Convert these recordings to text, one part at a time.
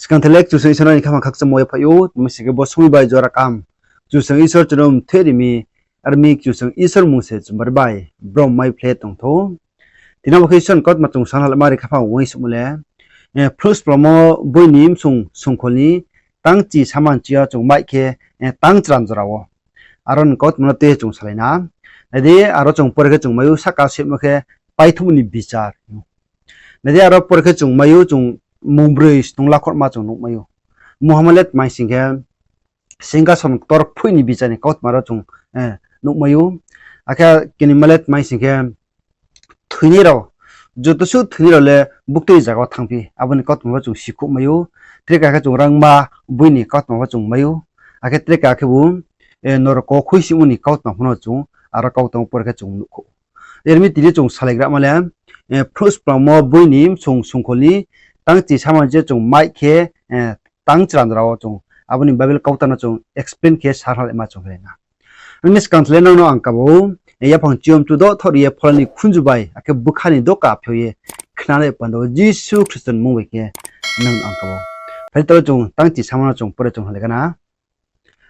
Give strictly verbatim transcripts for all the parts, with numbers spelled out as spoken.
Skang the le Kchusoyang Isor no ni khaphang khakchangmo yaphaih ou, tma mi sing khe bo somoing bai jora kaham Kchusoyang Isor chung no mthoih ri mi, are mi Kchusoyang Isor mmung se chung bari bai brom mai phle tong thou. Tini bo khe Isor ni kautma chung sanhalama ri khaphang uaingsouhmo le, Phluhsprangmo boi ni bsung songkhol ni tangchi saman chi yo chung maih khe, tang chran jora wo. Aro ni kautma no tui ye chung salai na. Nai di, aro chung pore khe chung mai ou, sahka soimo khe paithaohmo ni bichar. Nai di, aro pore khe chung mai ou, chung mungbroi snung lakhorma chung nuhmai ou. Mungha ma le tma mi sing khe, singkason ktor kphoih ni bichar ni kautma ro chung nuhmai ou. Akhe kenoima le tma mi sing khe, thoinai rao, joto suh thoinai rao le buktui zaga wo thanngphi, abo ni kautma pho chung sikhouhmai ou. Tre ka khe chung rangma boi ni kautma pho chung mai ou. Akhe tre ka khebu norok wo khuisoingmo ni kautma pho no chung aro kautang pore khe chung nuhkhouh. Are mi tini chung salaigrama le, Phluhsprangmo boi ni bsung songkhol ni tangchi saman chi yo chung maih khe, tang chran jora wo chung abo ni Bible kautang no chung explain khe sanhalaima chung khe na. Are mi skang the le nang no ang kabo ou, yaphang chiyom chu dohthor ye phola ni khunju bai akhe bkha ni doka phio ye khnanai panda wo Jisu Khristo ni mmung bai khe nang no ang kabo ou. Phai di, taro chung tangchi saman no chung pore chung halai gana.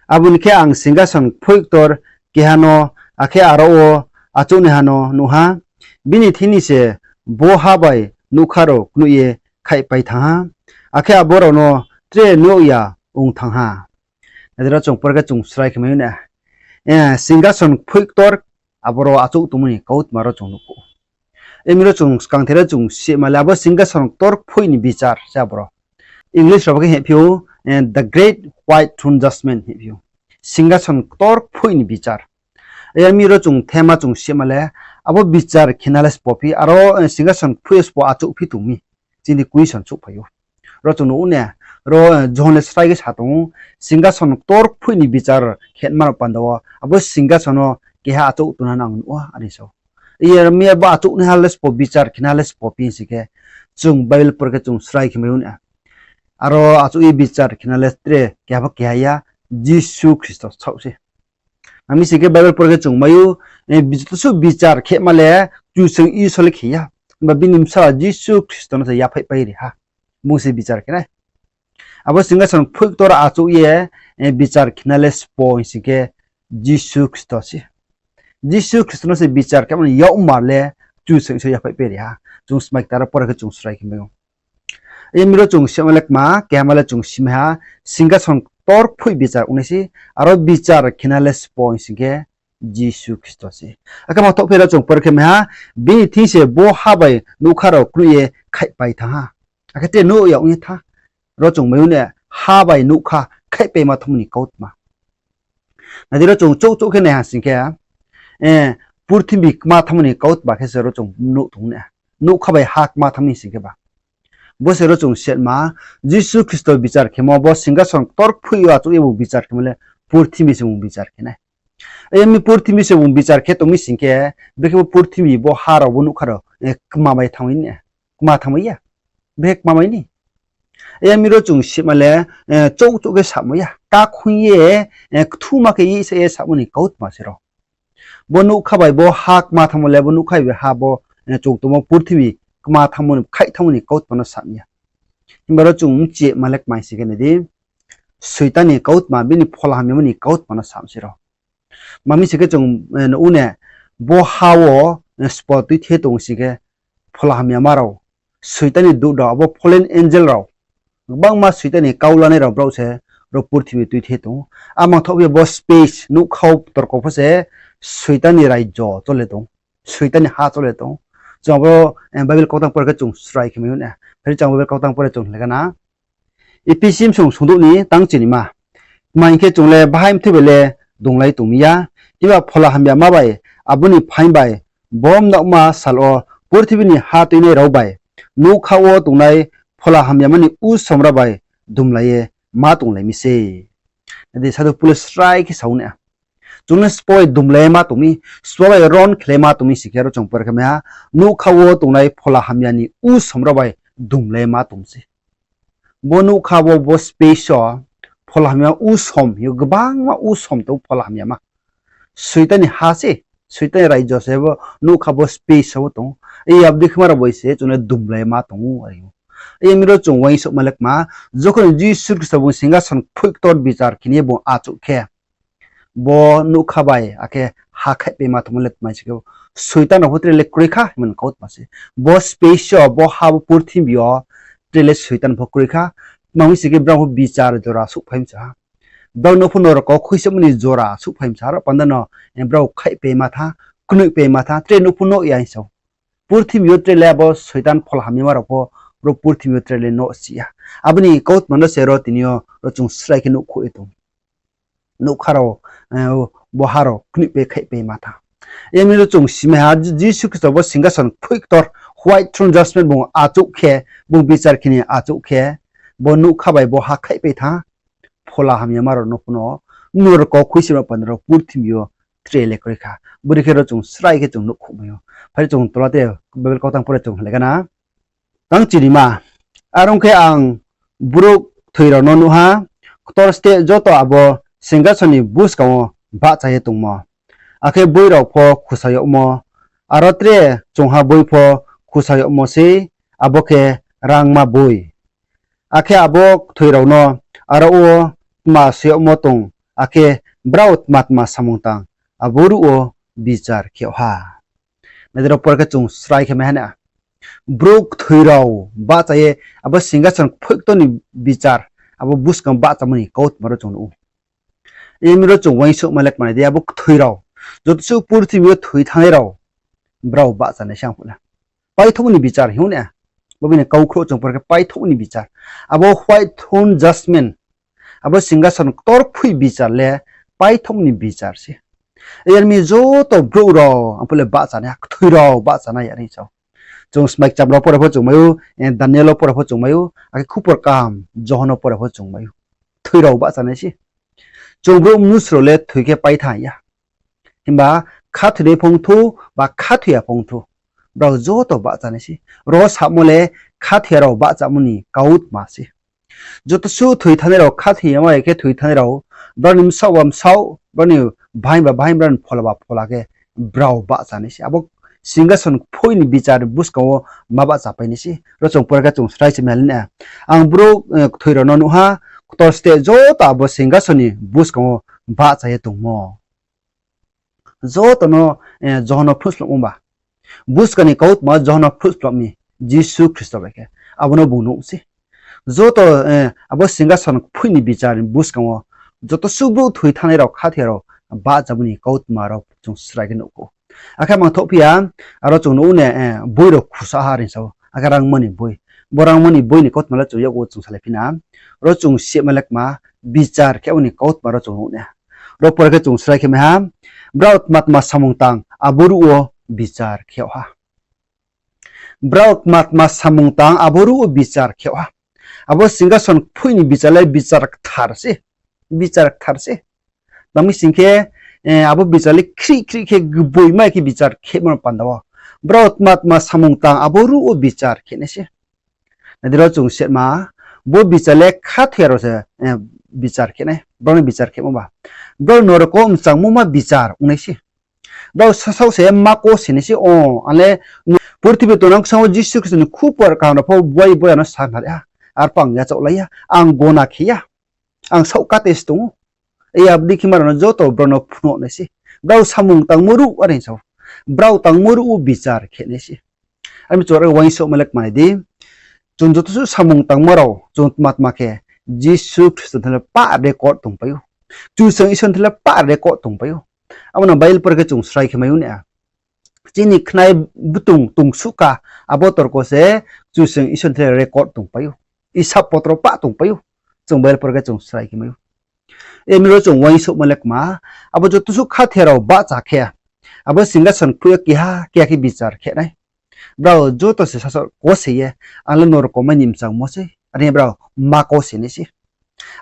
Abo ni khe ang singkason kphoih ktor keha no, akhe aro wo achouhnaiha no nuh ha. Bini thing ni se bo ha bai nougkha rao knoih ye khaihpai thanng ha, akhe abo rao no tre nuh ya ong thanng ha. Nai di, ro chung pore khe chung srai khe mai ou na. Singkason kphoih ktor, aboro achouh tongmo ni kautma ro chung nuhkhouh. Are mi ro chung skang the le chung sima le abo singkason ktor kphoih ni bichar se aboro. English rao bo khe hingphi ou, the Great White Throne Judgment hingphi ou. Singkason ktor kphoih ni bichar. Are mi ro chung thema chung sima le, abo bichar khena le sbo phi, aro singkason kphoih sbo achouh phi tong mi. Chini question souhphai ou. Ro chung nuh ou na, ro Johon le srai khe sa tong ou, singkason ktor kphoih ni bichar khenma rao panda wo, abo singkason no keha achouh tongna nang nuh ou, are sa ou. Are mi abo achouhnaiha le sbo, bichar khena le sbo phi sing khe, chung Bible pore khe chung srai khe mai ou na. Aro achouh ye bichar khena le tre keha pho keha ya, Jisu Khristo saoh se. Ami sing khe Bible pore khe chung mai ou, joto suh bichar khema le Kchusoyang Isor le khe ya. Himba bini bsala Jisu Khristo no se yaphaihpai ri ha. Bung se bichar khe nai. Abo singkason kphoih ktor achouh ye bichar khena le sbo hing sing khe Jisu Khristo se. Jisu Khristo no se bichar khemo ni yakmar le Kchusoyang Isor yaphaihpai ri ha. Chung smai ktar pore khe chung srai khe mai ou. Are mi ro chung sima le kma, kehama le chung simai ha, singkason ktor kphoih bichar ongnai se, aro bichar khena le sbo hing sing khe Jisu Khristo se. Akhe ma thoh phi ro chung pore khe mai ha, bini thing se bo ha bai nougkha rao knoih ye khaihpai thanng ha. Akhe tre nuh ya ong ye tha. Ro chung mai ou na, ha bai nougkha khaihpaima thanngmo ni kautma. Nai di, ro chung chouh chouh khe nai ha sing khe, purthimbi kma thanngmo ni kautma khe se ro chung nuh tong na. Nougkha bai ha kma thanng mi sing khe ba. Bo se ro chung setma, Jisu Khristo bichar khemo, bo singkason ktor kphoih yo achouh ye bung bichar khemo le purthimbi se bung bichar khe nai. Are mi purthimbi se bung bichar khe tong mi sing khe, brekhe bo purthimbi, bo ha rao, bo nougkha rao kma mai thanngmai ni, kma thanngmai ya. Brekhe kma mai ni. Are mi ro chung sima le, chouh chouh khe samo ya. Kakhoing ye, kthuma khe ye sa ye samo ni kautma se ro. Bo nougkha bai bo ha kma thanngmo le, bo nougkha bai ha bo, chung tongmo purthimbi kma thanngmo ni, khaih thanngmo ni kautma no sam ya. Himba ro chung mchima le kmai sing khe nai di, Soitan ni kautma, bini phola hamyamo ni kautma no sam se ro. Tma mi sing khe chung nuh ou na, bo ha wo sbo tuithe tong sing khe phola hamyama rao, Soitan ni dut rao, abo fallen angel rao, gbangma Soitan ni kau lanai rao brao se ro purthimbi tuithe tong ou. A mangthoh phi bo space, nougkha wo torko pho se Soitan ni raijo chole tong, Soitan ni ha chole tong. Chung abo Bible kautang pore khe chung srai khe mai ou na. Phai di, chung Bible kautang pore chung le gana. Ephesi bsung sungdouh ni tang chinima. Tma hing khe chung le bahai mthoi bai le donglai tong mi ya. Himba phola hamyama bai, abo ni phaing bai, bo mnaohma sal wo purthimbi ni ha tuinai rao bai, nougkha wo tongnai phola hamyama ni usom rao bai dumlai ye ma tonglai mi se. Nai di, Sadhu Paul le srai khe sa ou na. Chung le sbo bai dumlai ye ma tong mi, sbo bai ron khelai ma tong mi sing khe ro chung pore khe mai ha, nougkha wo tongnai phola hamya ni usom rao bai dumlai ye ma tong se. Bo nougkha wo, bo space wo phola hamya usom, yo gbangma usom tong phola hamyama. Soitan ni ha se, Soitan ni raijo se bo nougkha bo space wo tong ou. Abo dei khe ma rao bai se chung le dumlai ye ma tong ou, are ou. Yar mi ro chung uaingsouhma le kma, jokhon Jisu Khristo bung singkason kphoih ktor bichar khe ni ye bung achouh khe, bo nougkha bai akhe ha khaihpaima thanngmo le tma sing khe, Soitan rao pho tre le kroi kha hingmo ni kautma se. Bo space yo, bo ha, bo purthimbi yo tre le Soitan pho kroi kha. Tma hing sing khe, brao pho bichar jora souhphai msa ha. Brao no pho norok wo khuisomo ni jora souhphai msa ha. Aro panda no, eh, brao khaihpaima tha, knoihpaima tha, tre no pho nuh ya hing sa ou. Purthimbi yo tre le abo Soitan phola hamyama rao pho, bro purthimbi yo tre le nuh si ya. Abo ni kautma no se ro tini yo ro chung srai khe nuhkhouh ye tong. Nougkha rao, eh, bo ha rao knoihpai khaihpaima tha. Yar mi ro chung simai ha, Jisu Khristo bo singkason kphoih ktor, white throne judgment bung achouh khe, bung bichar khe ni achouh khe, bo nougkha bai bo ha khaihpai tha, phola hamyama rao no pho no, norok wo khuisomo panda rao purthimbi yo tre le kroi kha. Bodei khe ro chung srai khe chung nuhkhouh mai ou. Phai chung tola te Bible kautang pore chung hinglaigana. Tang chirima, are ong khe ang brouh kthoi rao no nuh ha, ktor steh joto abo singkason ni buskang wo bahcha ye tongmo, akhe boi rao pho khusa yagmo, aro tre chungha boi pho khusa yagmo sei, abo khe rangma boi. Akhe abo kthoi rao no aro wo tma so yagmo tong, akhe brao tma tma samung tang, abo ruh wo bichar khe yag ha. Nai di, ro pore khe chung srai khe mai ha na. Brouh kthoi rao bahcha ye abo singkason kphoih ktor ni bichar, abo buskang bahchamo ni kautma ro chung nuh ou. Yar mi ro chung uaingsouhma le kma nai di, abo kthoi rao, joto suh purthimbi yo thoi thanngnai rao, brao bahcha nai se ang phuh le. Paithouhmo ni bichar hing ou na. Bo bini kaukhrouh chung pore khe paithouhmo ni bichar. Abo white throne judgment, abo singkason ktor kphoih bichar le paithouhmo ni bichar se. Yar mi joto brouh rao ang phuh le bahcha nai, kthoi rao bahcha nai are sa ou. Chung Smai Kcham rao pore pho chung mai ou, eh, Daniel wo pore pho chung mai ou, akhe Khupor Kaham Johon wo pore pho chung mai ou. Kthoi rao bahcha nai se. Chung brouh mnusu rao le thoi khe pai thanng ya. Himba khathoinai phong thou, ba khathoi ya phong thou, brao joto bahcha nai se. Ro samo le khathoi ya rao bahchamo ni kautma se. Joto suh thoi thanngnai rao, khathoi yama bai khe thoi thanngnai rao, brao ni bsaoh ba bsaoh, brao ni bahaing ba bahaing, brao ni phola ba phola khe brao bahcha nai se. Abo singkason kphoih ni bichar buskang wo ma bahchapai nai se. Ro chung pore khe chung srai se mai ha le na. Ang brouh, eh, kthoi rao no nuh ha, ktor steh joto abo singkason ni buskang wo bahcha ye tongmo. Joto no, eh, Johon no phnuhslomo ba. Buskang ni kautma Johon no phnuhslomo ni Jisu Khristo bai khe. Abo no bung nuh se. Joto, eh, abo singkason kphoih ni bichar ni buskang wo joto suh brouh thoi thanngnai rao, khathoi ya rao bahchamo ni kautma rao chung srai khe nuh khou. Akhe mang thohphi ya, aro chung nuh ou na, eh, boi rao khusa ha are sa ou. Akhe rangma ni boi. Bo rangma ni boi ni kautma le chung yakgu chung salai phi na. Ro chung sima le kma, bichar khemo ni kautma ro chung nuh na. Ro pore khe chung srai khe mai ha, brao tma tma samung tang, abo ruh wo bichar khe yag ha. Brao tma tma samung tang, abo ruh wo bichar khe yag ha. Abo singkason kphoih ni bichar le bichar kthar se. Bichar kthar se. Tma hing sing khe, eh, abo bichar le khrih khrih khe gboima khe bichar khemo no panda wo. Brao tma tma samung tang, abo ruh wo bichar khe nai se. Nai di, ro chung sima, bo bichar le khathoi ya rao se, eh, bichar khe nai. Brao ni bichar khemo ba. Brao norok wo mchangmo ma bichar ong nai se. Brao sasaoh se ma kose nai se, o, ang le purthimbi tongnang ksang wo Jisu Khristo ni Khupor Kaham rao pho boi boi ano sa nari ha. Arphuh ang yachaohlai ya, ang gona khe ya. Ang saoh kate se tong ou. Ei abdi khe ma rao no joto brao no phnuh nai se. Brao samung tangmo ruh are sa ou. Brao tangmo ruh wo bichar khe nai se. Are mi chung ro uaingsouhma le kma nai di. Chung joto suh samung tangmo rao, chung tma tma khe Jisu Khristo thing le pah record tongpai ou. Kchusoyang Isor thing le pah record tongpai ou. Abo no Bible pore khe chung srai khe mai ou na. Chini khnai btung tongsuh kha, abo torko se Kchusoyang Isor thing le record tongpai ou. Isap potro pah tongpai ou. Chung Bible pore khe chung srai khe mai ou. Yar mi ro chung uaingsouhma le kma, abo joto suh khathoi ya rao bahcha khe, abo singkason kphoih yo keha keha khe bichar khe nai. Brao joto se sasaoh kose ye, ang le norok wo mai ni mchangmo se, are brao ma kose nai se.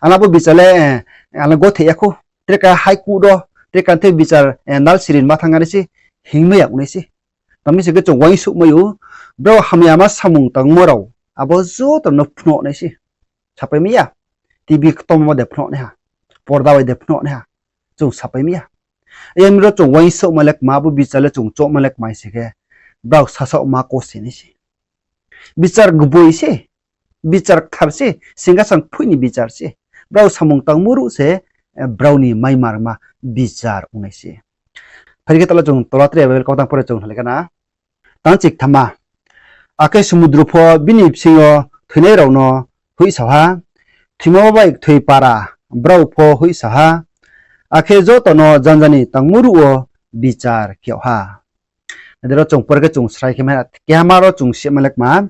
Ang le abo bichar le, eh, ang le gothe ya khou, tre ka High Court wo, tre ka the bichar, eh, nal sirin ma thanng nai se, hingmai ya ong nai se. Tma hing sing khe chung uaingsouhmai ou, brao hamyama samung tangmo rao, abo joto no phnuh nai se. Sapai mai ya, T V ktommo de phnuh nai ha, porda bai de phnuh nai ha, chung sapai mai ya. Yar mi ro chung uaingsouhma le kma, abo bichar le chung chohma le kma hing sing khe, brao sasaoh ma kose nai se. Bichar gboi se. Bichar kthar se, singkason kphoih ni bichar se. Brao samung tangmo ruh se, eh, brao ni maimarma bichar ong nai se. Phai di khe tala chung tola tre Bible kautang pore chung hnalai gana. Tang chikthama. Akhe sumudru pho bini bsing yo thoinai rao no hoihsao ha, thoimo bai kthoi para brao pho hoihsao ha, akhe joto no janja ni tangmo ruh wo bichar khe yag ha. Nai di ro chung pore khe chung srai khe mai, kehama ro chung sima le kma,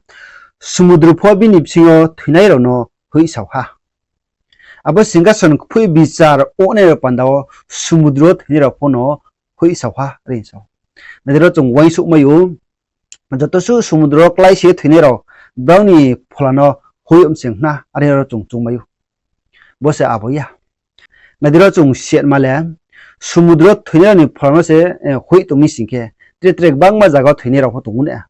sumudru pho bini bsing yo thoinai rao no hoihsao ha. Abo singkason kphoih bichar ongnai rao panda wo sumudru wo thoinai rao pho no hoihsao ha, are hing sa ou. Nai di ro chung uaingsouhmai ou, joto suh sumudru wo kláisi ye thoinai rao, brao ni phola no hoih yag mseng hna, are ro chung choungmai ou. Bo se abo ya. Nai di ro chung sima le, sumudru wo thoinai rao ni phola no se, eh, hoih tong mi sing khe, tre tre gbangma zaga wo thoinai rao pho tong ou ne.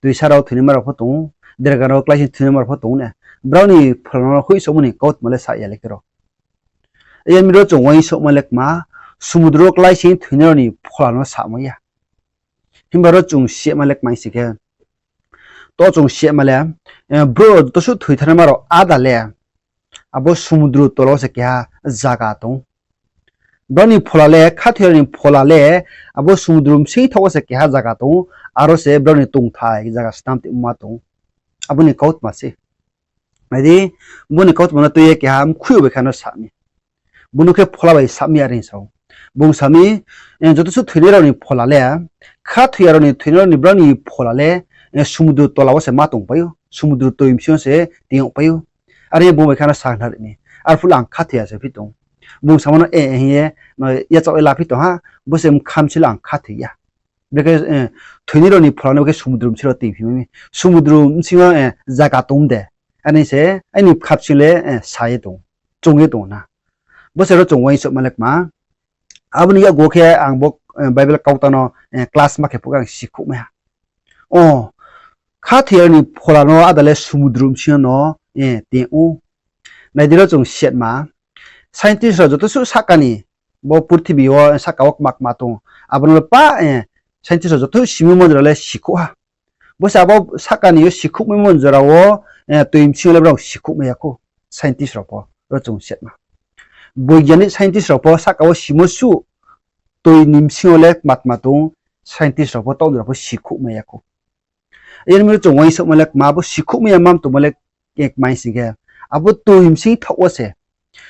Toisa rao thoinaima rao pho tong ou, derga rao kláisi thoinaima rao pho tong ou ne. Brao ni phola no hoihsaomo ni kautma le sa ya le khe ro. Yar mi ro chung uaingsouhma le kma, sumudru wo kláisi thoinai rao ni phola no samai ya. Himba ro chung sima le kma sing khe, to chung sima le, eh, brouh joto suh thoitharnaima rao áda le, abo sumudru tola wo se keha zaga tong ou. Brao ni phola le, khathoi rao ni phola le, abo sumudru bsing thaoh wo se keha zaga tong ou, aro se brao ni tongthai zaga snam tongma tong ou. Abo ni kautma se. Nai di, bo ni kautma no tui ye keha mkhui yo bai kha no sa mi. Bo no khe phola bai sa mi, are hing sa ou. Bung sa mi, eh, joto suh thoinai rao ni phola le, khathoi rao ni thoinai rao ni brao ni phola le, eh, sumudru tola wo se ma tongpai ou, sumudru toi bsing yo se ting yagpai ou. Are ye bung bai kha no sa khnari mi. Arphuh le ang khathoi ya se phi tong ou. Bung samo no, eh, hing ye, no, yachaoh ye la phi tong ha, bo se mkha bsing le ang khathoi ya. Brekhe, eh, thoinai rao ni phola no brekhe sumudru bsing rao tingphi mai mi. Sumudru bsing yo, eh, zaga tong de. Are se, aini bkha bsing le, eh, sa ye tong, choung ye tong na. Bo se ro chung uaingsouhma le kma. Abo ni yakgu khe ang bo, eh, Bible kautang no, eh, class ma khe phuh khe ang sikhouhmai ha. O, khathoi rao ni phola no áda le sumudru bsing yo no, eh, ting ou. Nai di ro chung sima. Scientist rao joto suh sahka ni, bo purthimbi wo sahka wo kma kma tong ou. Abo no le pa, eh, scientist rao joto suh simimo jora le sikhouh ha. Bo se abo sahka ni yo sikhouhmaimo jora wo, eh, toi bsing yo le brao sikhouhmai ya khou. Scientist rao pho, ro chung sima. Boigyani scientist rao pho sahka wo simo suh toi ni bsing yo le kma kma tong ou, scientist rao pho, taoh jora pho sikhouhmai ya khou. Yar mi ro chung uaingsouhma le kma, abo sikhouhmai ya mam tongmo le kma sing khe, abo toi bsing thaoh wo se,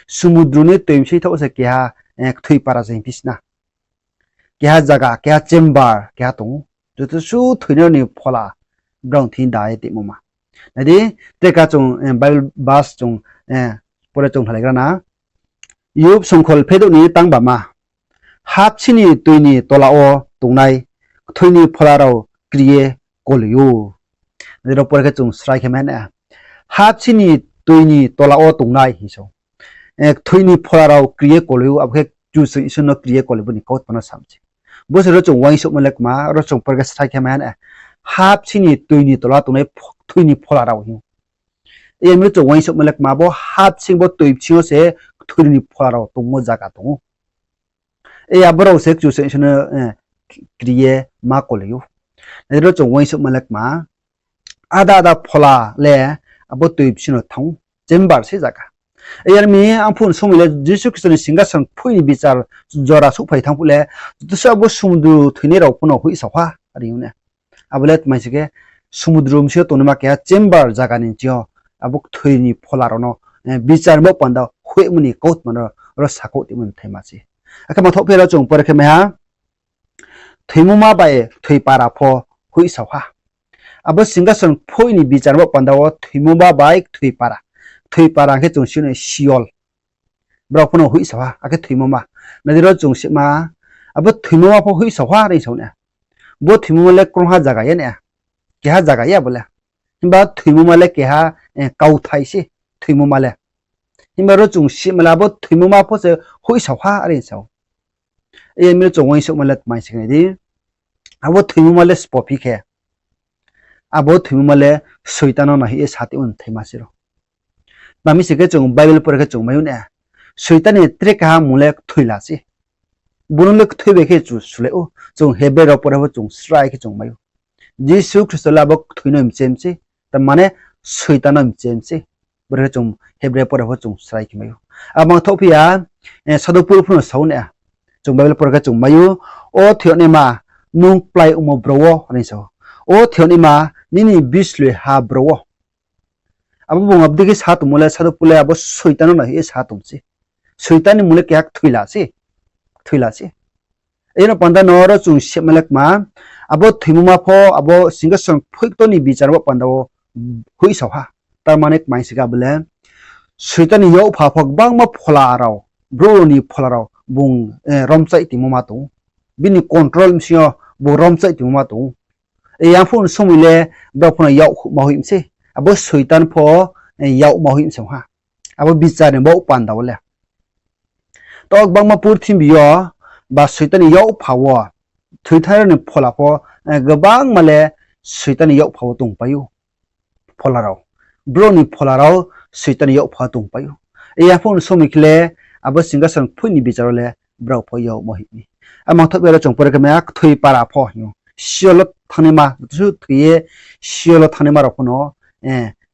sumudru ni toi bsing thaoh wo se keha, eh, kthoi para se hing phi sna. Keha zaga, keha chamber keha tong ou. Joto suh thoinai rao ni phola brao thing da ye tongmo ma. Nai di, tre kha chung, eh, Bible verse chung, eh, pore chung hnalai gra na. Job songkhol phedouh ni tangbama. Habsi ni toi ni tola wo tongnai kthoi ni phola rao kri ye koloi ou. Nai di ro pore khe chung srai khe mai na. Habsi ni toi ni tola wo tongnai hing sa ou. Eh, kthoi ni phola rao kri ye koloi ou, abo khe Kchusoyang Isor no kri ye koloi bo ni kautma no sa mi se. Bo se ro chung uaingsouhma le kma, ro chung pore khe srai khe mai ha na. Habsi ni toi ni tola tongnai pho-, kthoi ni phola rao hing ou. Yar mi ro chung uaingsouhma le kma, bo habsing bo toi bsing yo se kthoi ni phola rao tongmo zaga tong ou. E abo rao se Kchusoyang Isor no, eh, kri ye ma koloi ou. Nai di ro chung uaingsouhma le kma, áda áda phola le abo toi bsing yo thanng ou, chamber se zaga. Yar mi ang phun somoi le Jisu Khristo ni singkason kphoih ni bichar jora souhphai thanng phuh le, joto suh abo sumudru thoinai rao pho no hoihsao ha, are ong ou ne. Abo le tma sing khe, sumudru bsing yo tongnaima keha chamber zaga ni bsing yo, abo kthoi ni phola rao no, eh, bichar bo panda hoihmo ni kautma no ro sakhouh tongmo ni thaima se. Akhe mathoh phi ro chung pore khe mai ha, thoimoma bai kthoi para pho hoihsao ha. Abo singkason kphoih ni bichar bo panda wo thoimoma bai kthoi para. Kthoi para hing khe chung sino Sheol. Brao pho no hoihsao ha, akhe thoimoma. Nai di ro chung sima, abo thoimoma pho hoihsao ha, are hing sa ou ne. Bo thoimoma le krungha zaga ya ne. Keha zaga ya bo le. Himba thoimoma le keha, eh, kauthai se, thoimoma le. Himba ro chung sima le abo thoimoma pho se hoihsao ha, are hing sa ou. Yar mi ro chung uaingsouhma le tma sing khe nai di. Abo thoimoma le sbo phi khe, abo thoimoma le Soitan no naihoih ye sa tongmo ni thaima se ro. Tma mi sing khe chung Bible pore khe chung mai ou ne. Soitan ni tre kaha mung le kthoi la se. Bo no le kthoi bai khe chu sulai ou. Chung Hebrai rao pore pho chung srai khe chung mai ou. Jisu Khristo le abo kthoi no mchem se. Tar mane Soitan no mchemse. Boro khe chung Hebrai pore pho chung srai khe mai ou. Abo mangthoh phi ya, Sadhu Pol pho no sa ou na. Chung Bible pore khe chung mai ou, O thoi yag naima, nung kplái ongmo bro wo, hing sa ou. O thoi yag naima, nini bisloi ha bro wo. Abo bung abo dei khe sa tongmo le Sadhu Pol le abo Soitan no hing ye sa tong se. Soitan ni mmung le keha kthoila se. Kthoila se. Eno panda no aro chung sima le kma, abo thoimo ma pho abo singhason kphoikto ni bichar wo panda wo hoihsao ha. Tar mane kmai se khe abo le Soitan ni yakpha pho gbangma phola rao, brouh ni phola rao bung romchaih tongmo ma tong ou. Bini control bsing yo bung romchaih tongmo ma tong ou. Yang phuh ni somoi le brao pho no yakhuhma hoih mi se. Abo Soitan pho yakma hoih mi se ong ha. Abo bichar ni baoh panda wo le. Taoh gbangma purthimbi yo ba Soitan ni yakpha wo, thoithanai rao ni phola pho, gbangma le Soitan ni yakpha wo tongpai ou. Phola rao, brouh ni phola rao Soitan ni yakpha wo tongpai ou. Yang phuh ni somoi khe le abo singhason kphoih ni bichar wo le brao pho yakma hoih mi. Amang thoh bai aro chung pore khe mai ha, kthoi para pho hing ou. Sheol wo thangnaima, joto suh thoi ye Sheol wo thangnaima rao pho no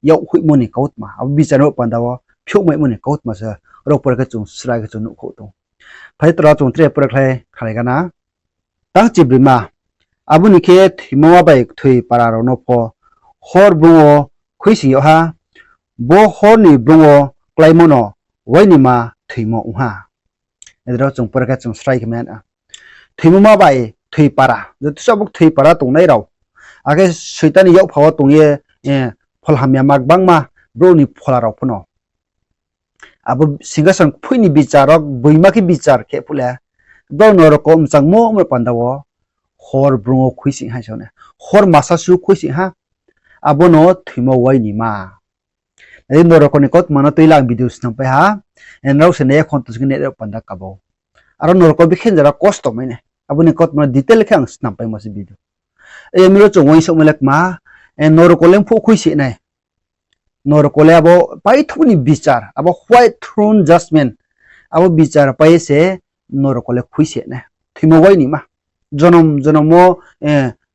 yakhoihmo ni kautma, abo bichar ni baoh panda wo phiouhmaimo ni kautma se, aro pore khe chung srai khe chung nuhkhouh tong. Phai tora chung tre pore khlai khalai gana. Tang chibrima, abo ni khe thoimo ma bai kthoi para rao no pho horr brung wo khuisoing yag ha, bo horr ni brung wo kláimo no uainima thoimo ong ha. Aro chung pore khe chung srai khe mai ha. Thoimo ma bai kthoi para, joto suh abo kthoi para tongnai rao, akhe Soitan ni yakpha wo tong ye, phola hamyama gbangma brouh ni phola rao pho no abo singhason kphoih ni bichar wo gboima khe bichar khe phuh le, brao norok wo mchangmo ongmo panda wo horr brung wo khuisoing ha, horr masa suh khuisoing ha, abo no thoimo uainima. Nai di, norok ni kautma no tui le ang video snampai ha, nrao se nai ya khon to se khe nai rao panda kabo. Aro norok wo bikhe jora kosto mai nai, abo ni kautma no detail khe ang snampaimo se video. Aro chung uaingsouhmai le kma, norok wo le mphuh khuisoing nai. Norok wo le abo paithaoh ni bichar, abo white throne judgment, abo bichar pai ye se norok wo le khuisoing nai. Thoimo uainima. Jonom jonom wo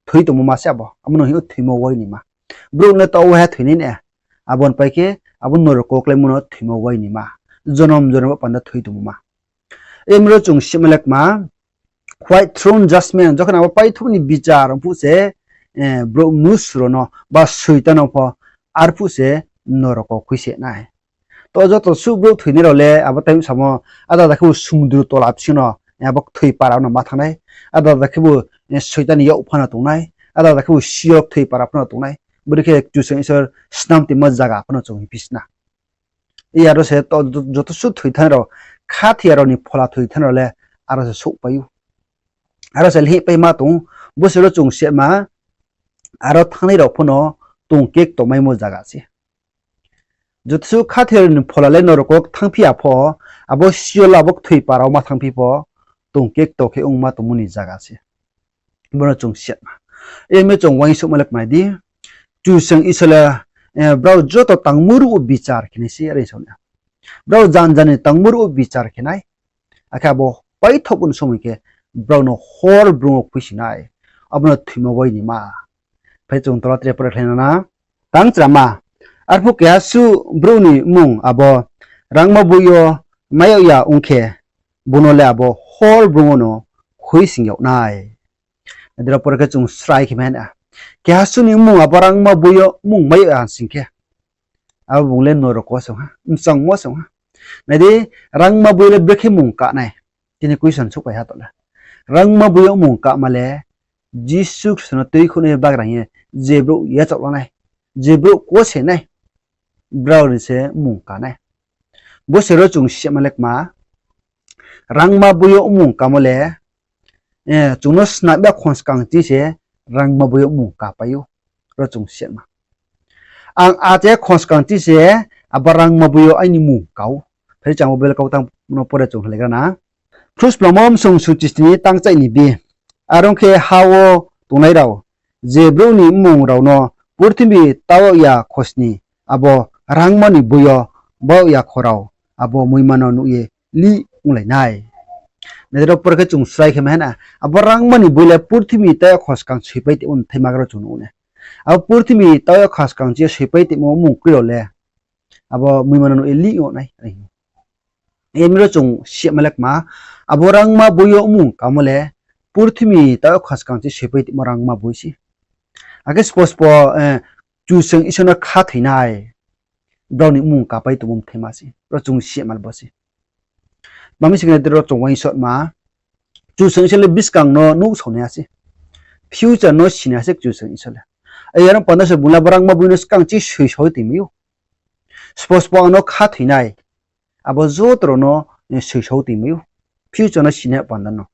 thoi tongmo ma se abo, abo no hing ou thoimo uainima. Brouh le taoh wo ha thoi nai na, abo ni pai khe abo norok wo kláimo no thoimo uainima. Jonom jonom wo panda thoi tongmo ma. Aro chung sima le kma, white throne judgment, jokhon abo paithaoh ni bichar ong phuh se, brouh mnusu rao no ba Soitan no pho arphuh se norok wo khuisoing nai. To joto suh brouh thoinai rao le abo time samo ada ada khebu sumundru tola bsing no abo kthoi para no ma thanng nai, ada ada khebu Soitan ni yakpha no tong nai, ada ada khebu Sheol kthoi para pho no tong nai. Bodei khe Kchusoyang Isor snam tongmo zaga pho no chung hingphi sna. Aro se joto suh thoithanai rao, khathoi ya rao ni phola thoithanai rao le aro se souhpai ou. Aro se lehihpaima tong ou, bo se ro chung sima, aro thanngnai rao pho no tong kekto maimo zaga se. Joto suh khathoi ya rao ni phola le norok wo thanngphi ya pho, abo Sheol abo kthoi para wo ma thanngphi pho, tong kekto khe ongma tongmo ni zaga se. Bo no chung sima. Aro mi chung uaingsouhmai le kma di, Kchusoyang Isor le, brao joto tangmo ruh wo bichar khe nai se, are sao na. Brao janja ni tangmo ruh wo bichar khe nai. Akhe abo paithaoh bo ni somoi khe brao no horr brung wo khuisoing nai. Abo no thoimo uainima. Phai chung tola tre pore khlai na na. Tang chrama. Arphuh keha suh brouh ni mmung abo rangma boi yo mai yag ya ong khe, bung no le abo horr brung wo no khuisoing yag nai. Adira pore khe chung srai khe mai ha na. Keha suh ni mmung abo rangma boi yo mmung mai yag ya sing khe, abo bung le norok wo se ong ha, mchangmo se ong ha. Nai di, rangma boi yo le brekhe mmung ka nai? Tini question souhpai ha to le. Rangma boi yo mmung kama le, Jisu Khristo no tuikhouhnai bagrang ye je brouh yachaoh la nai, je brouh kose nai, brao ni se mmung ka nai. Bo se ro chung sima le kma, rangma boi yo mmung kamo le, chung no snam ya khon skang ching se rangma boi yo mmung kapai ou, ro chung sima. Ang ache khon skang ching se abo rangma boi yo aini mmung ka ou. Phai chung abo Bible kautang no pore chung hlegra na. Phrusplamo msung sungchisni tangchaih ni bi. Are ong khe ha wo tongnai rao, je brouh ni mmung rao no purthimbi taoh ya khosni, abo rangma ni boi yo baoh ya kho rao, abo muima no nuh ye lih onglai nai. Nai di, ro pore khe chung srai khe mai ha na, abo rangma ni boi le purthimbi taoh ya khoskang soipai tongmo ni thaima rao chung nuh nai. Abo purthimbi tao ya kha skang ching yo soipai tongmo mmung kroi rao le, abo muima no nuh ye lih yag nai. Aro hing, aro chung siyama le kma, abo rangma boi yo mmung kamo le, purthimbi tao ya kha skang ching soipai tongmo rangma boi se. Akhe spo spo, Kchusoyang Isor no khathoinai brao ni mmung kapai tongmo mthaima se. Aro chung siyama le bo se. Tma mi sing khe ro chung uaingsouhma, Kchusoyang Isor le buskang no nuhsao nai ha se. Future no si nai ha se Kchusoyang Isor le. Are ong panda se bung le abo rangma boi no skang ching soisao ye tongmai ou. Spo spo ang no khathoinai, abo joto rao no soisao ye tongmai ou. Future no si nai panda no.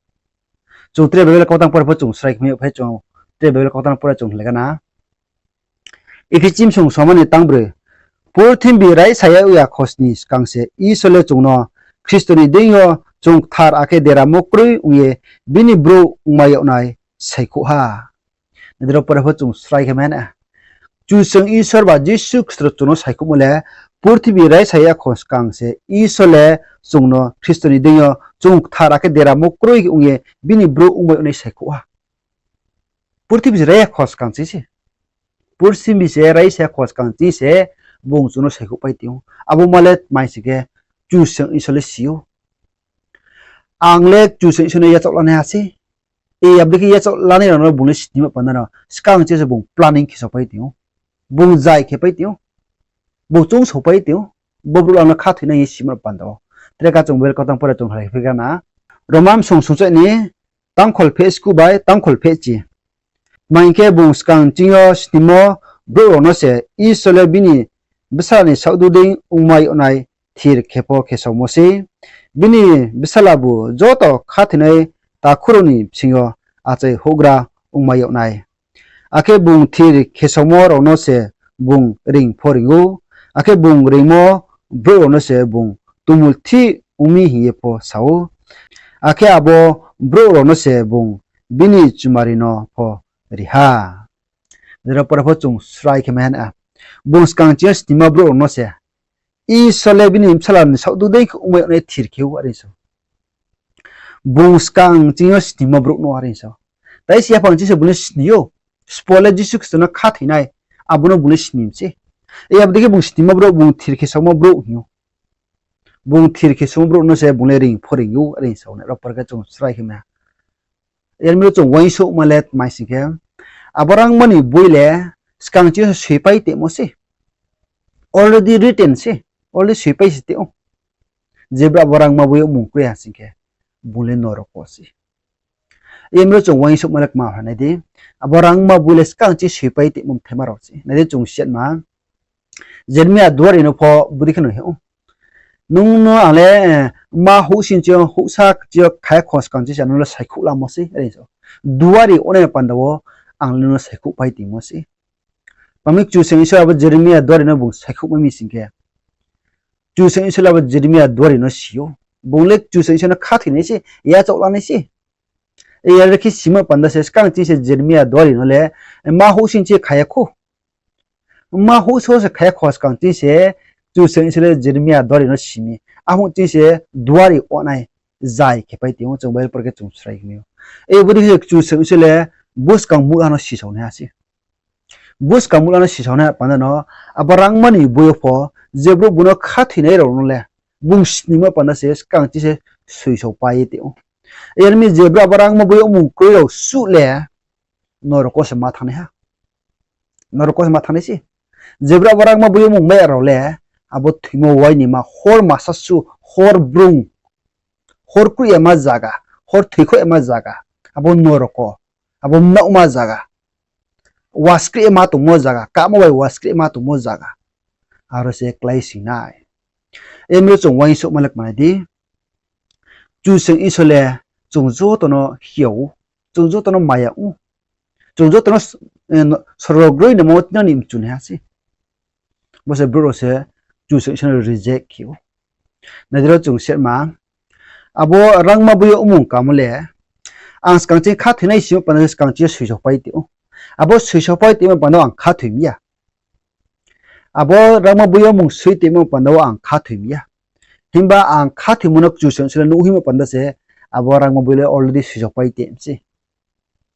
Chung tre Bible kautang pore pho chung srai khe mai ou, phai chung tre Bible kautang pore chung le gana. Ephesimsong somani tangbroi. Purthimbi raisa ya ya khosning skang se Isor le chung no Khristo ni deing yo chung kthar akhe deramo kroi ong ye bini brouh ongmai yag nai saikhouh ha. Nai di, ro pore pho chung srai khe mai na. Kchusoyang Isor ba Jisu Khristo chung no saikhouhmo le, purthimbi raisa ya khosning skang se Isor le chung no Khristo ni deing yo chung kthar akhe deramo kroi ong ye bini brouh ongmai yag nai saikhouh ha. Purthimbi se raisa ya khosning skang ching se. Purthimbi se raisa ya khosning skang ching se bung chung no saikhouhpai tong ou. Abo ma le tma sing khe Kchusoyang Isor le si ou. Ang le Kchusoyang Isor no yachaoh lanai ha se. E, abo dei khe yachaoh lanai rao no bung le snima panda no skang ching se bung planning khe saopai tong ou. Bung zai khe pai tong ou. Bung choungsaopai tong ou. Bo brouh le ang no khathoinai hing ye sima panda wo. Tre kha chung Bible kautang pore chung halai phi gana. Roma bsong sungchaih ni tangkhol pheh skuh bai tangkhol pheh chi. Tma hing khe bung skang ching yo snimo brouh rao no se Isor le bini bsala ni saohdu dei ongmai yag nai thir khe pho khesaomo sei. Bini bsala bu joto khathoinai takhu rao ni bsing yo achai houhgra ongmai yag nai. Akhe bung thir khesaomo rao no se bung reing pho reing ou, akhe bung reingmo brouh rao no se bung tongmulthih ong mi hing ye pho sa ou. Akhe abo brouh rao no se bung bini chumari no pho ri ha. Jera pore pho chung srai khe mai ha na. Bung skang ching yo snimo brouh rao no se Isor le bini bsala ni saohdu dei khe ongmai yag nai thir khe ou, are sa ou. Bung skang ching yo snimo brouh no, are sa ou. Tai se yaphang ching se bung le sni ou. Spo le Jisu Khristo no khathoinai, abo no bung le sni mi se. Abo dei khe bung snimo brouh, bung thir khe saomo brouh hing ou. Bung thir khe saomo brouh no se bung le reing pho reing ou, are sa ou, nai ro pore khe chung srai khe mai ha. Yar mi ro chung uaingsouhma le tma sing khe, abo rangma ni boi le skang ching yo se soipai tongmo se. Already written se, already soipai se tong ou. Je brouh abo rangma boi yo mmung kroi ha sing khe, bung le norok wo se. Yar mi ro chung uaingsouhma le kma ha nai di, abo rangma boi le skang ching soipai tongmo mthaima rao se. Nai di chung siyama, Jeremia duari no pho bodei khe no hing ou. Nung no ang le, eh, ma houhsing ching yo, houhsa ching yo kha ya khosning skang ching se ang nung no saikhouh lamo sei, are sa ou. Duari ongnai panda wo ang le nung no saikhouhpai tongmo sei. Tma mi Kchusoyang Isor abo Jeremia duari no bung saikhouhmai mi sing khe, Kchusoyang Isor le abo Jeremia duari no si ou. Bung le Kchusoyang Isor no khathoinai se, yachaoh lanai se. Yar khe sima panda se skang ching se Jeremia duari no le, eh, ma houhsing ching kha ya khou. Ma houhsa se kha ya khosning skang ching se, Kchusoyang Isor le Jeremia duari no si mi. Abo ching se duari ongnai zai khe pai tong ou, chung Bible pore khe chung srai khe mai ou. Bodei khe Kchusoyang Isor le buskang muhla no sisao nai ha se. Buskang muhla no sisao nai panda no, abo rangma ni boi yo pho, je brouh bung no khathoinai rao no le, bung snimo panda se skang ching se soisaopai ye tong ou. Yar mi je brouh abo rangma boi yo mmung kroi rao suh le, norok wo se ma thanngnai ha. Norok wo se ma thanngnai se. Je brouh abo rangma boi yo mmung mai ya rao le, abo thoimo uainima, hor masa su, hor brung, hor kroih yama zaga, hor thoikhoh yama zaga, abo norok wo, abo mnaohma zaga, waskreih yama tongmo zaga, kamo bai waskreih yama tongmo zaga, aro se kláising nai. Yar mi ro chung uaingsouhma le kma nai di, Kchusoyang Isor le chung joto no hing ou, chung joto no maya ong ou, chung joto no, eh, sorgo groinamo tini ni mchunaiha se. Bo se brouh rao se Kchusoyang Isor no reject khe ou. Nai di ro chung siyama, abo rangma boi yo mmung kamo le, ang skang ching khathoinai simo panda se skang ching yo soisaopai tong ou. Abo soisaopai tongmo panda wo ang khathoi mi ya. Abo rangma boi yo mmung soi tongmo panda wo ang khathoi mi ya. Himba ang khathoimo no Kchusoyang Isor le nuh hoihmo panda se, abo rangma boi le already soisaopai tong mi se.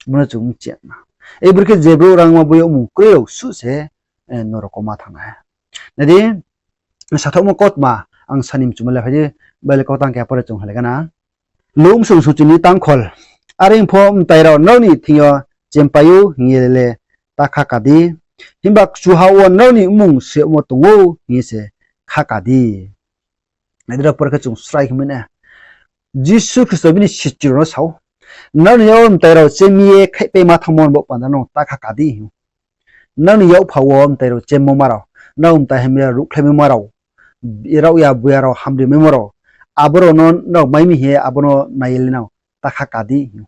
Bo no chung mchima. Abo khe je brouh rangma boi yo mmung kroi rao suh se, eh, norok wo ma thanng nai. Nai di, sathouhmo kautma ang sa ni mchumo le phai di, Bible kautang khe pore chung halai gana. Luk bsung sungchi ni tangkhol. Are pho mtai rao nrao ni thing yo chempai ou hing ye le ta khaka di. Himba kchuha wo nrao ni mmung se yagmo tong ou hing ye se khaka di. Nai di, ro pore khe chung srai khe mai nai. Jisu Khristo bini sichu rao no sa ou, nrao ni yak wo mtai rao chem ye khaihpai ma thanngmo ni baoh panda no ta khaka di hing ou. Nrao ni yakpha wo mtai rao chemmo ma rao, nrao mtai hamya ruhkhlaimo ma rao, raohya buya rao hamri maimo rao, abo rao no nrao mai mi hing ye abo no nai ye le nrao ta khaka di hing ou.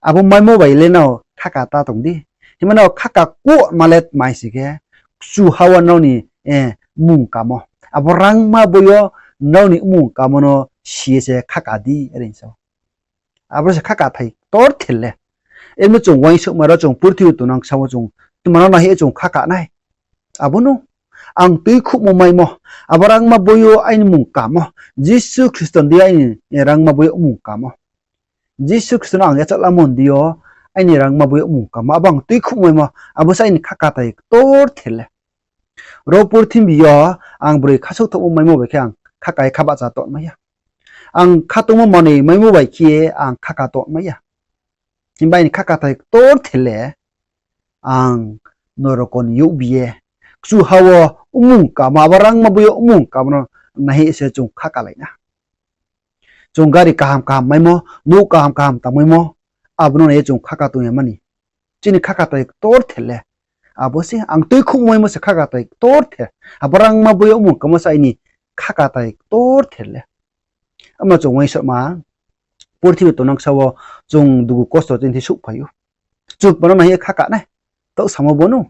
Abo maimo bai le nrao khaka ta tong di. Himba nrao khaka kuhma le tma hing si khe, kchuha wo nrao ni, eh, mmung kamo, abo rangma boi yo nrao ni mmung kamo no si ye se khaka di, are sa ou. Abo se khaka thai ktorther le. Abo no chung uaingsouhma rao chung purthimbi tongnang ksa wo chung tma no nai ye chung khaka nai. Abo no, ang tuikhouhmo maimo, abo rangma boi yo aini mmung kamo, Jisu Khristo ni deing yo aini, eh, rangma boi yo mmung kamo. Jisu Khristo no ang yachaoh lamo ni deing yo aini rangma boi yo mmung kamo, abo ang tuikhouhmo maimo, abo se aini khaka thai ktorther le. Ro purthimbi yo ang broi khasouh tongmo maimo bai khe ang khaka ye khabahcha tongmai ya. Ang khatungmo manoi maimo bai khe ang khaka tongmai ya. Himba aini khaka thai ktorther le ang norok ni youhbi ye, kchuha wo mmung kamo, abo rangma boi yo mmung kamo no nai ye se chung khakalai na. Chung gari kaham kaham maimo, nouh kaham kaham tangmaimo, abo no nai ye chung khaka tong ya mani. Chini khaka thai ktorther le abo se, ang tuikhouhmo maimo se khaka thai ktorther. Abo rangma boi yo mmung kamo se aini khaka thai ktorther le. Abo no chung uaingsouhma, purthimbi tongnang ksa wo chung dugu kosto chini thing souhphai ou. Chung kma no nai ye khaka nai, taoh samo bo no.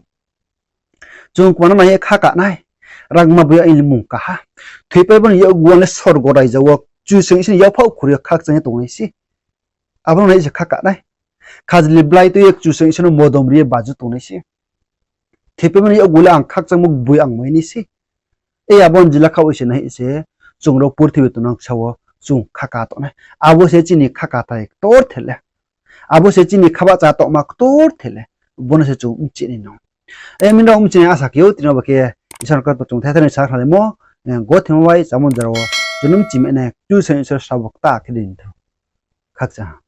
Chung kma no nai ye khaka nai, rangma boi yo aini mmung ka ha. Thoipaimo ni yakgu le sorgo raija wo Kchusoyang Isor ni yaphaoh khuri yo khakchang ye tongnai se. Abo no nai se khaka nai. Khajli blái tui ye Kchusoyang Isor no modom ri ye baju tongnai se. Thoipaimo ni yakgu le ang khakchangmo gboi ang mai nai se. E abo ni jila khaoh se nai se, chung ro purthimbi tongnang ksa wo chung khaka tong nai. Abo se chini khaka thai ktorther le. Abo se chini khabahcha tongma ktorther le. Bo no se chung mchi nai no. E, mi rao mchi nai asa khe ou, tini bo khe Isor ni kautma chung thethar ni sa khlaimo, eh, gothemo bai chámo jora wo chung no mchi mai nai, Kchusoyang Isor srabo kta khe ri ni thou. Khakchang ha.